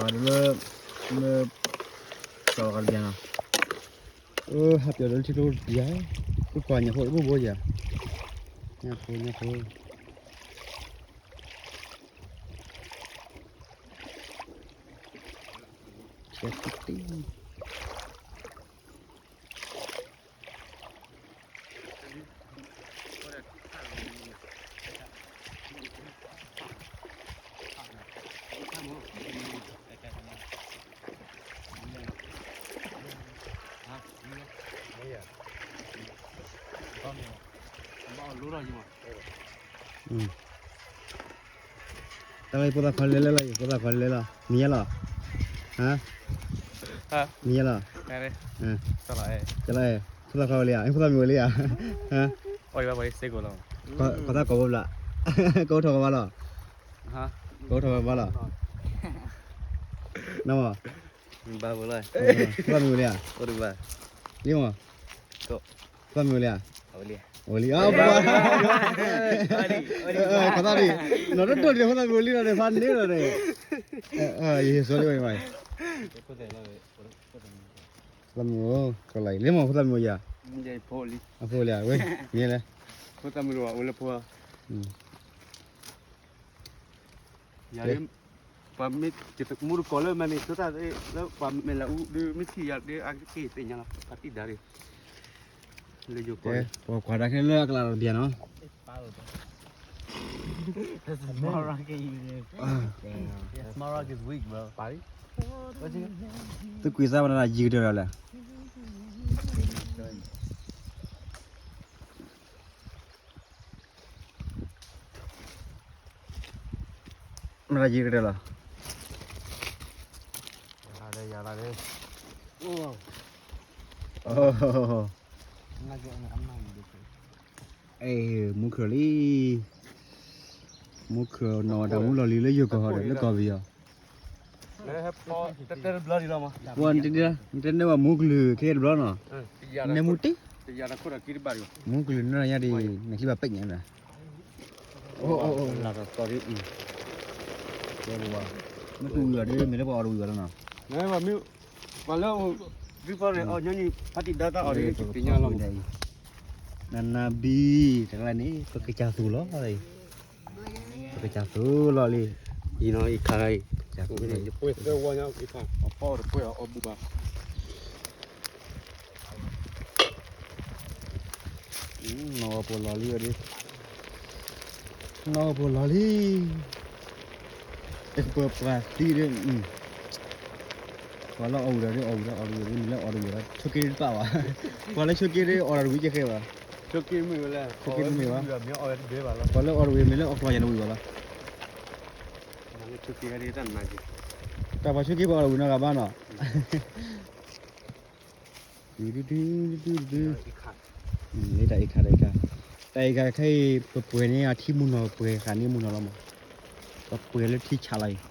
ဟးပၠီၤဂၤဒ်လၢ လၢ ပၠီၤဂၤတဘျီနီၤ, အဟးပၠီၤဒီးလၢထံကျိတဘျီ, ကွၢ်ကွၢ်ညၣ်ဖိတဘိဘိယၤ, ညၣ်ဖိ ညၣ်ဖိ, ဆဲးတံၢ်တံၢ်. တၢ်လၢဖိသၣ်ခွါလဲၤလၢလီၤအံၤ ဖိသၣ်ခွါလဲၤလၢလီၤ မံၤယဲလီၤ ဟါ မံၤယဲလီၤ ကလီၤ ဖိသၣ်ခွါဝဲလံဧါ ဖိသၣ်မုၣ်ဝဲလံဧါ ဟါ ကီၢ်သၣ်ကိးဘျီ ကအိၣ်ထီၣ်ကဘၣ်လီၤ ကအိၣ်ထီၣ်ကဘၣ်လီၤ နမ့ၢ် ဖိသၣ်မုၣ်ဝဲလံဧါ လံမ့ၢ် ဖိသၣ်မုၣ်ဝဲလံဧါ ဝဲလံ ကီၢ်သၣ်ဒံး နီၢ်တဒိၣ်ဒံး ဖိသၣ်မုၣ်ဝဲလံဒီး ဖးန့ၢ်ဒီးန့ၣ် ယဟ့ၣ်စိလံဝဲ ဖိသၣ်မုၣ် ကလီၤအံၤ လံမ့ၢ်ဖိသၣ်မုၣ်ယၤ အဖိလံဧါ ဝဲ မ့ၢ်လဲၣ် ဖိသၣ်မုၣ်လၢအိၣ်လၢဖိ ယၤဒ် ပှၤမ့ၢ်ကမူတကိးလၢ Minnesota လၢပှၤမဲာ်လးအူဒ် မ့ၢ်ထံၣ်ယၤဒ် အက့ၢ်သ့ၣ်ညါလီၤ ဖါတံၢ်ဒါဒ် လၢယိၤကီၢ် ပှၤကွၢ်တၢ်ခဲလၢအကလးတဘျီနီၤ Small Rock is weak, bro. သုကွံာ်သးဝဲဒၣ်ယံၤကတၢၢ်လီၤလဲၣ် မ့ၢ်ယံၤကတၢၢ်လီၤ မူခိၣ်လံ မူခိၣ်နီၢ်တၢ်မူလီၤလံလၢယိၤကီၢ်ဒီး လၢကီၢ်ပယီၤ ပှၤတဲနဝဲမူကလုာ်ခဲတဘျီနီၤ နဲမူတ့ မူကလုာ်နီၢ်ညါဒ် နချံဘၣ်ပဲာ်ညါဒီး မ့ၢ်တဝံၤဘၣ်ဒီး မ့ၢ်လၢပှၤအီၣ်တဝံၤဘၣ်လီၤနီၤ ပှၤလၢ ဒ်ဖီန့ၣ် အီၣ်ညီနုၢ် ဖါတံၢ်ဒါတၢ်အီၣ်ဒ် ကသ့ၣ်ညါလီၤ နနဘံ တဂၤန့ၣ် ပကစၢ်သူၣ်လီၤ ပကစၢ်သူၣ်လီၤလံ ယံၤနီၤ ယခးအံၤ ယပှ့ၤသၢဝီညါ ယခး အဖီအီၣ်တပှ့ၤအီၣ်အီၣ်ဘူးဘၣ် နီၢ်ဂီၤပိာ်လီၤလံဝဲဒၣ် နီၢ်ဂီၤပိာ်လီၤလံ တကပၤပှၤသံဒီး ပှၤလၢအီၣ်ဝံၤဒီး အီၣ်ဝံၤဒီး အီၣ်တဝံၤဒီး မ့ၢ်လၢအီၣ်တဝံၤဒီး ဆိးက့တပာ်ဘၣ် ပှၤလၢဆိးက့ဒီးအီၣ်တၢ်တဝံၤကဲဃဲဘၣ် ဆိးက့မ့ၢ်ဝဲလဲၣ် ဆိးက့တမ့ၢ်ဘၣ် ပှၤလၢအီၣ်တဝံၤမ့ၢ်လၢအီၣ်ကျီၢ်ယၤတဝံၤဘၣ်လီၤ တၢ်ပှၤဆိးက့ပှၤအီၣ်တဝံၤနီတဂၤဘၣ်နီၤ တၢ်အံၤခါ တၢ်အံၤခါခဲအံၤ ပပှဲၤန့ၣ် အထံမူနီၤ ပပှဲၤဃာ်န့ၣ်မူနီၤလီၤမး ပပှဲၤလၢထံဆးလီၤ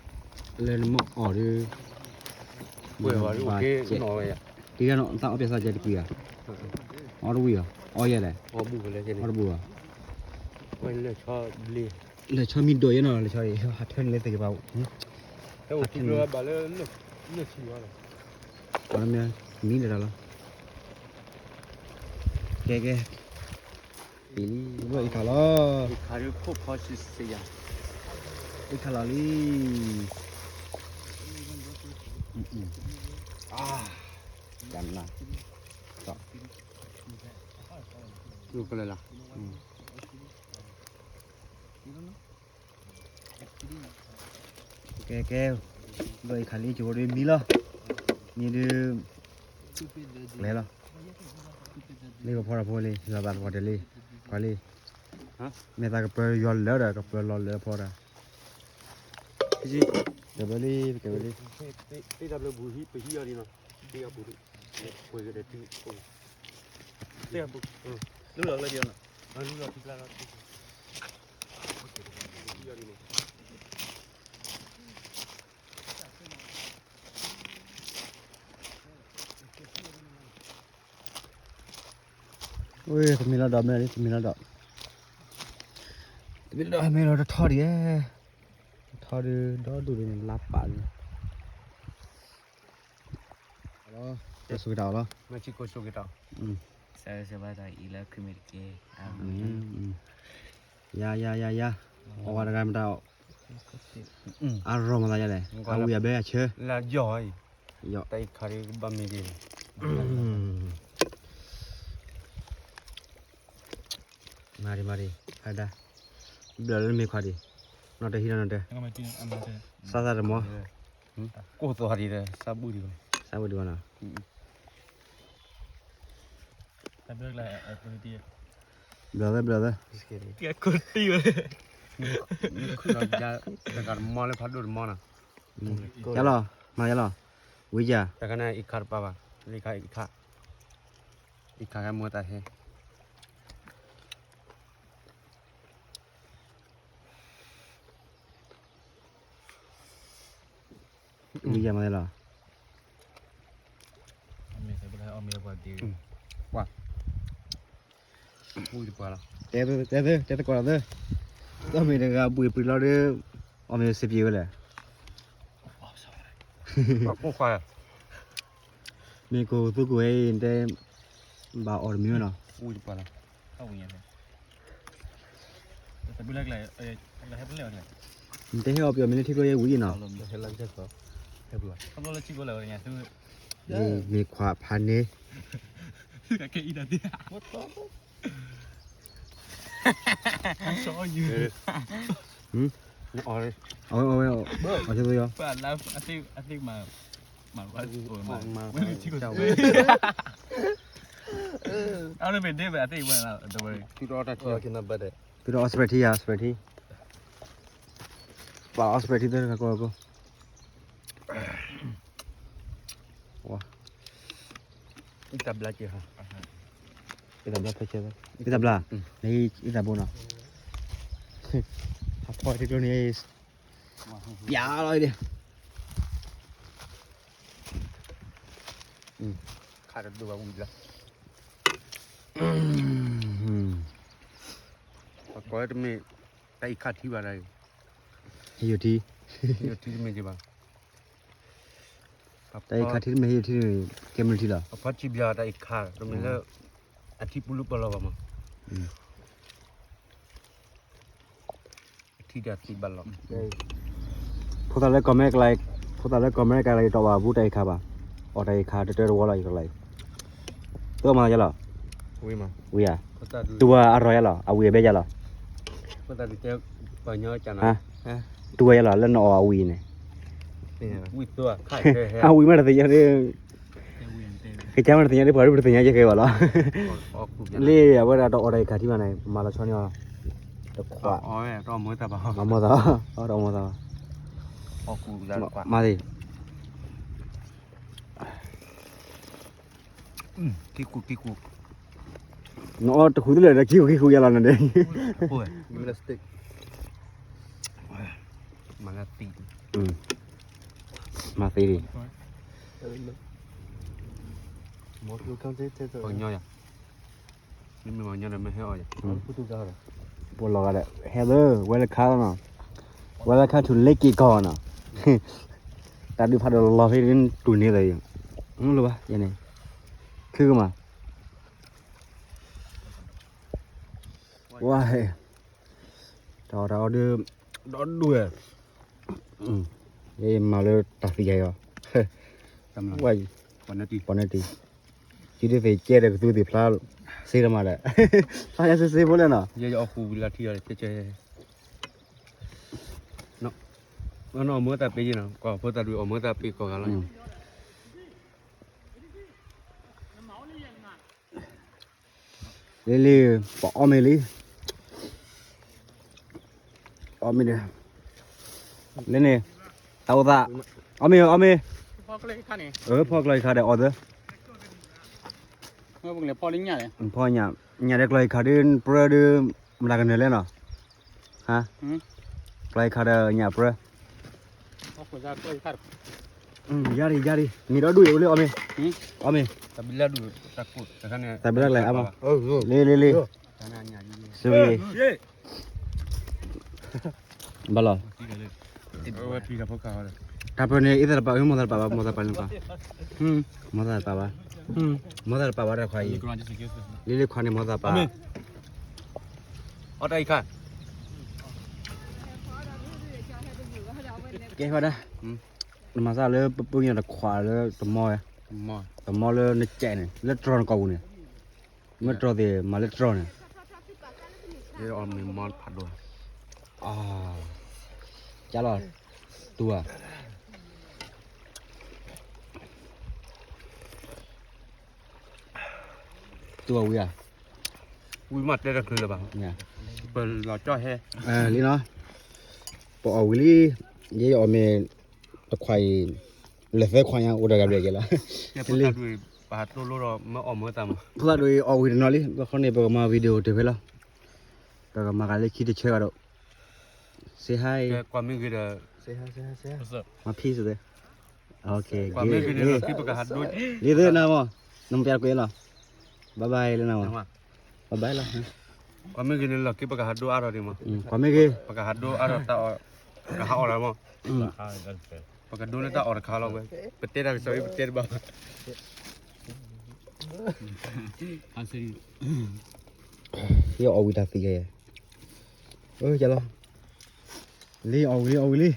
အံၤ လၢနမ့ၢ်အီၣ်ဒီး ပှဲၤဝဲ တံၤဂၤနီၤ တၢ်အီၣ်ပျဲၢ်သးကဲတကွံာ်ဧါ အီၣ်တဝံၤဧါ အီၣ်ယဲလဲၣ် အီၣ်တဝံၤဧါ လၢာ်ဆီမံၤဒိၣ်ယဲနီၤ လၢာ်ဆီအံၤ ဟးထၢန့ၢ်လၢသ့ၣ်ကပၤ ဟးထၢန့ၢ် မံလၢာ်တၢ်လီၤ ကဲကဲ ပံၤလံ ဘၣ်အံၤခါလီၤ အံၤခါလီၤလံ ကနၣ် ကလၢလီၤ ကဲကဲ ဘၣ်အံၤခါလံ ကဝီၤဒ်မံလီၤ မံဒ် လဲၤလီၤ လံကဖီတၢ်ဖိလံ လီၤသးတပှၢ်တၢၢ်လံ ကွၢ်လံ မ့ၢ်သးကပၢၤယွၤလၢာ်ဒီး ကပၢၤလီၤလၢာ်ဖီတၢ် ကဲဝဲလံ ကဲဝဲလံ တၢ်ဘျၢပဟံၣ်အီၤဒ်နီၤ တၢ်အပူၤ ပှဲၤကဒီးတုၤ တၢ်အပူၤ လူလီၤလၢဒ်နီၤ လူလီၤထံကျါလီၤ ဝဲ တမ့ၢ်လီၤဒီးမ့ၢ်လီၤ တမ့ၢ်လီၤဒီး တမ့ၢ်လီၤဒီးမ့ၢ်လီၤတထီဒံး တထီဒုးဒီဒူၣ်ဒ်န့ၣ် လါပာ်လံ လီၤ ကဆိၣ်က့ၤတၢ်အီၤလီၤ မ့ၢ်ကဆိၣ်က့ၤတၢ် စဘၣ်တၢ်အံၤလၢခရံာ်မ့ၢ်တက့ၢ် ယၤ ယၤ ယၤ ယၤ အဝဲတဂၤမတၤ အရီမၤသးယၤလဲၣ် အဝံၤအဘဲအဆၢ လၢယီၤအံၤ ယီၤ တၢ်အံၤခါဒ်ကဘၣ်မ့ၢ်ဒ်န့ၣ် မၤဒံး မၤဒံး ဟဲဒါ ဘျၢလၢမ့ၢ်ခွါဒံး နီၢ်တဟံးနီၢ်နီၢ်တဲ စါစါတမီ ကိၢ်သီဒံး စါဘူၣ်ဒံး စါဘူၣ်ဒံးဘၣ်နီၤ တၢ်ဘျၢကျါ activity brother brother ကဲခိၣ်တံၢ်ဝဲ တဂၤတမီလၢဖးဒိၣ်တမီနီၤ ကလီၤ မၤယလီၤ ဝံယၤ တခါန့ၣ်အံၤခါတပာ်ဘၣ် လၢခါအံၤခါ အံၤခါကဲမူတၢ်ဟဲ ဝံယၤမၤယလီၤ ကွၢ် တဲသကိးလီၤသၢ တမ့ၢ်တဂၤဘှ့ၣ်ပှ့ၤလီၤဒီး အီၣ်မ့ၤစံးပှ့ၤဝဲလဲၣ် မ့ၢ်ကိၢ်သူကိၢ်ဝဲအံၤ တဲ ဘၣ်အီၣ်တမံၤဝဲနီၤ နတဲဟဲအီၣ်ပယီၤမ့ၢ်လၢထံကျိယဲဝံၤနီၤ မ့ၢ်ခွါဖးန့ၣ် အဝဲ အဝဲ အဝဲ အဝဲ သုဒီးအီစပရဲးထံယါ စပရဲးထံ ပှၤအီစပရဲးထံသၢတခါကိးကိး ဝါ အံသးဘျါကဲၤဟါ အံသးဘျါဖဲဆဲး အံသးဘျါ န့ၣ်အံသးဘိနီၤ ဟးဖီထံကျိန့ၣ် ပျါလီၤအံၤ ခါတဒိၣ်ဘၣ်ဝံၤဘျါ ပကိးတမ့ၢ် တၢ်အံၤခါထံဘၣ်ဒၣ်အံၤ ဟ့ၣ်ယိာ်ထံ ဟ့ၣ်ယိာ်ထံတမ့ၢ်က့ၤဘၣ် တၢ်အံၤခါထံတမ့ၢ်ဟ့ၣ်ယိာ်ထံန့ၣ် ကဲမနုၤထံလီၤ အဖီထံဘျါတၢ်အံၤခါ တမ့ၢ်လၢ အထံပူၤလၢပလီၢ်ဘၣ်မး အထံဒၣ်သံဘၣ်လီၤ ဖိသၣ်လၢကီၢ်အမဲရကၤ ဖိသၣ်လၢကီၢ်အမဲရကၤလၢယတီၢ်ဘၣ်ဘူးတၢ်အံၤခါဘၣ် အီၣ်တၢ်အံၤခါတတၢတဝီလီၤ ယကလီၤ သၢမၤယလီၤ ဝံၤဧါ တူၢ်ဝဲအရီၢ်ယလီၤ အဝံၤအဘဲယလီၤ တူၢ်ဝဲယလီၤ လၢနအီၣ်အဝံၤန့ၣ် အဝံၤမးတသ့ၣ်ညါ ကစၢ်မးတသ့ၣ်ညါဒ်ပှၤဒ်ပတသ့ၣ်ညါယဲကဲဘၣ်လီၤ လၢအဝဲဒၣ်တအီၣ်တၢ်အံၤခါထံဘၣ်န့ၣ် မၤလီၤဆီန့ၢ်အီၤ တခွး မၤမီၢ်သး အီၣ်တအီၣ်မီၢ်သး မၤသ့ၣ် နအီၣ်တဃုတလၢာ်ဒီး ခံဃုခံဃုယါလီၤနဒဲး မၤသ့ဒံး ပလီၤဂာ်ဒီး ဟဲလၢ welcome နီၤ welcome to လ့က့ၤကီၢ်နီၤ တၢ်ဒုးဖးဒိၣ်လီၤဖဲတူၢ်န့ၢ်လၢၤ လၢၤဘၣ် ယန့ၣ် ခုကမၤ ဝါဟဲ တၢ်အီၣ်တၢ်အီဒုး ဒီဒူၣ်ဝဲ မၤလၢတၢ်သံယါအီၤ ဝါအံၤ ပှၤန့ၣ်တံၢ် စုဒုးသ့ၣ်ကဲဒီးကသူသ့ၣ်ဖျါ စ့တမၤဒီး ဖျါယါစ့စ့ဖိလဲၣ်နီၤ ယအီၣ်ဃူဝံၤလၢထံအီၤ နီၢ်အီၣ်မ့ၢ်သးပ့ၤနီၤ ကီၢ်ဖိသၣ်ဒုးအီၣ်မ့ၢ်သးပ့ၤကီၢ်ဂၤလီၤ လံလံ ပအီၣ်မ့ၤလံ အီၣ်မ့ၤဒီး လၢန့ၣ် တၢ်အိၣ်သး အီၣ်မ့ၤ အီၣ်မ့ၤ ဖီကျီခါဒီးအီၣ်သၢ ဖီညၣ် ညၣ်ဒီးကျီခါဒုးပြၢဒုး မတၤကနၢၤလဲၣ်နီၤ ဟါ ကျီခါဒီးညၣ်ပြၢ ယါဒံး ယါဒံး မ့ၢ်ဒီဒူၣ်အံၤအိၣ်လၢအီၣ်မ့ၤ အီၣ်မ့ၤ တၢ်ဘံလၢကလဲၣ်အါမး လ့လ့လ့ စူဂ့ၤ ဘၣ်လီၤ တၢ်ပၢၢ်န့ၣ် အံသးတပာ် မီၢ်သးတပာ်ဘၣ် မီၢ်သးပာ်န့ၣ်ကွၢ် မီၢ်သးတပာ်ဘၣ် မီၢ်သးတပာ်ဘၣ်တၢ်ခွါအံၤ လ့လ့ခွါန့ၣ် မီၢ်သးပာ် အီၣ်တၢ်အံၤခါ ကဲဝဲဒၣ် နမၤသးလၢပပူၤညါတခွးလၢတမီဝဲ တမီလၢနကဲးန့ၣ် လၢတြီနကီၢ်ပူၤန့ၣ် မ့ၢ်တြီသ့ၣ်မၤလၢတြီန့ၣ် ကၢ်လီၤ တူၢ်ဧါ တူၢ်ဧါဝံၤဧါ ဝံၤမးတဲတချုးလၢၤဘၣ်, ပလီၤကၠီၣ်ဟဲ, လံနီၤ, ပအီၣ်ဝံၤလံ, ယဲယအီၣ်မ့ၢ်တခွးအံၤ, လၢာ်သၢခွးညါအိၣ်တဂၤဘျဲၣ်က့ၤလီၤ, ဖိသၣ်ဒိၣ်အံၤအီၣ်ဝံၤတနီၤလံ, ဘၣ်ဃီန့ၣ် ပကမၤ video တ့ၢ်ဖဲလီၤ, ပကမၤဂၤလၢခံတဆၢဂၤဒီး, say hi, မၤ peace သ့, လံသ့နၤမး, နမပျဲကွဲးလီၤ, bye bye လၢနၤမး, bye bye လီၤ, ကွၢ်မ့ၢ်ဂ့ၤန့ၣ်လီၤက့ၤပကဟးဒိအါထီၣ်ဒံးမး, ကွၢ်မ့ၢ်ဂ့ၤ, ပကဟးဒိအါထီၣ်တၢ်အီၣ်, ပကဟးအီၣ်လၢၤမး, ပကဒိလၢတၢ်အီၣ်တခါလီၤဝဲ, ပတဲတၢ်ကစီၣ်အံၤပတဲတဘၣ်ဘၣ်, ယအီၣ်ဝံၤတၢ်သံယဲ, လံ အီၣ်ဝံၤလံ အီၣ်ဝံၤလံ,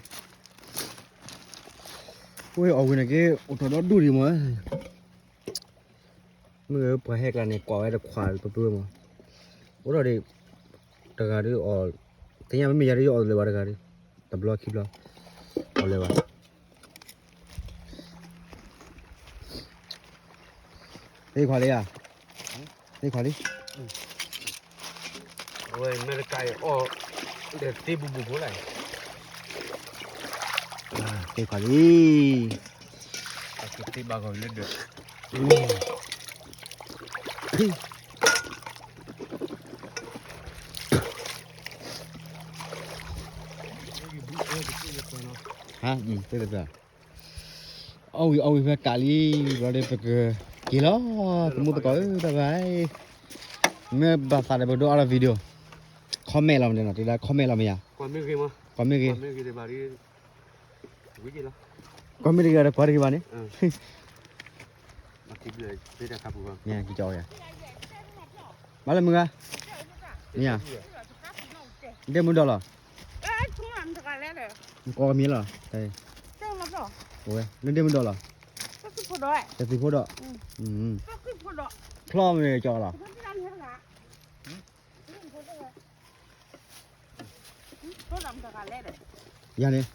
ဝဲအီၣ်ဝံၤန့ၣ်က့ၤ အိၣ်ထီၣ်ဒီဒူၣ်ဒံးမး, မ့ၢ်ပှၤဟဲကျါန့ၣ် ကွၢ်ဝဲတခွးပပှဲၤမး, အိၣ်ဒီးဒံး, တဂၤဒုးအီၣ်, သ့ၣ်ညါမ့မ့ၢ်ယၤဒုးယအီၣ်တလၢၤဘၣ်တဂၤဒုး, တဘျီခံဘျီ, အီၣ်လၢၤဘၣ်, သ့ၣ်ခွါလံဧါ, သ့ၣ်ခွါလံ, အဝဲအမဲရကၤအံၤအီၣ်, ဒီးသ့ဘူးဘူးဖိလဲၣ်, သ့ၣ်ခွါလံ, အကသ့ဘၣ်ဂီၤလၢဒၢး, ဟါ, သ့ၣ်တဖျၢၣ်, အီၣ်ဝံၤအီၣ်ဝံၤဖဲကးလံ, ဘျီဒီးပကက့ၤလီၤ, သမူသကိးဧၢ bye bye, မ့ၢ်ဘၣ်သးဒီးပဒိအါထီၣ် video, comment လီၤမ့ၢ်နီၤ, တဲဒၣ် comment လီၤမ့ၢ်ယၤ, ကွၢ်မ့ၢ်ဂ့ၤ, ကွၢ်မ့ၢ်တဂ့ၤဒီးကွၢ်တဂ့ၤဘၣ်န့ၣ်, မၤလၢမုၢ်ဂၤ, မ့ၢ်ယၤ, ဒ့မုၢ်ဒီးလီၤ, ကိးမံၤလီၤ, ဝဲ လၢဒ့မုၢ်ဒီးလီၤ, တသံဖိဒီး, ချီမ့ၢ်ကၠီလီၤ, ယၤန့ၣ်